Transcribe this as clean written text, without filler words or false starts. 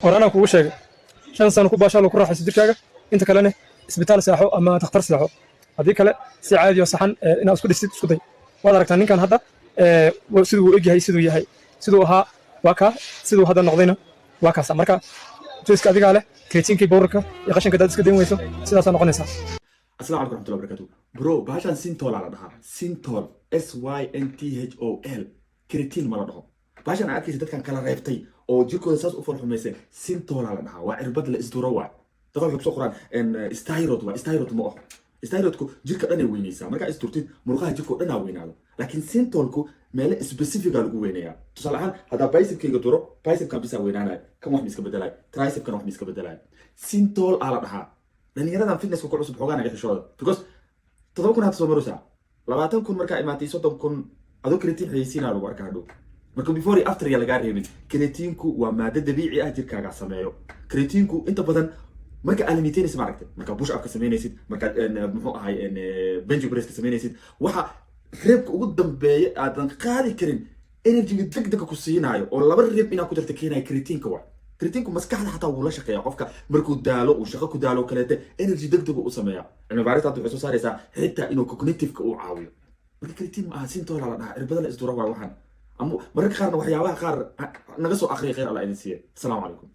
Hore anaan kugu sheegay, 5 sano ku baashaalo, ku raaxayso jirkaaga, inta kalena isbitaal seexo ama takhtar seexo. Haddii kale si caadi oo saxan inaad isku dhistid isku day. Waad aragtaa ninkan hadda siduu u egyahay, siduu yahay, siduu ahaa waa kaa, siduu hadda noqdayna waa kaasa. Marka choice-ka adigaa leh. Creatine-kii, powder-ka iyo qashinka hadaad iska dayn weyso, sidaasaa noqonaysaa. Asalaamu calaykum raxmatullahi barakatu. Bro, bahashan Synthol la dhahaa, Synthol, Synthol. Creatine ma la dhaho. Bahashan aad arkaysa dadkan kala reebtay oo jirkooda saas u farxumaysay, Synthol la dhahaa. Waa cirbad la isduro. Waa dadka waxay kusoo qoraan steroid. Waa steroid ma aho. Steroidku jirka dhan ay weynaysaa. Markaa isturtid, muruqaha jirka oo dhan aa weynaado, laakiin Syntholku meelo specific-a lagu weynayaa. Tusaale ahaan, haddaa bicepkayga duro, bicepkan bisaa weynaanaya, kan wax ma iska bedelaya, tricepkan wax ma iska bedelaya. Synthol aa la dhahaa. Dhalinyaradan fitnesska ku cusub, xoogaa naga xishooda, because 7,000 hadda soo maraysaa, 20,000 markaa imaatay, 30,000 adoo creatine xayeysiinaa lagu arkaa hadhow. Marka before iyo after ya lagaa reebin. Creatinku waa maado dabiici ah, jirkaagaa sameeyo. Creatinku inta badan marka aad limitaynaysid, maaragtay, marka push upka samaynaysid, markaad muxuu ahay bench presska samaynaysid, waxa rep-ka ugu dambeeya aadan qaadi karin, energyga degdega ku siinaayo oo laba rep inaad ku darta keenayo, creatinka waa. Creatinku maskaxda xataa wuu la shaqeeya. Qofka markuu daalo, uu shaqo ku daalo kaleete, energy degdeg u sameeya. Cilmi baarista hadda waxay soo saaraysaa xitaa inuu cognitiveka uu caawiyo. Marka creatine ma aha, Synthol la dhahaa. Cirbada la isdura waay waxaan. Ama mararka qaarna waxyaabaha qaar naga soo akriya. Khayr Allah idin siiya. Asalaamu calaykum.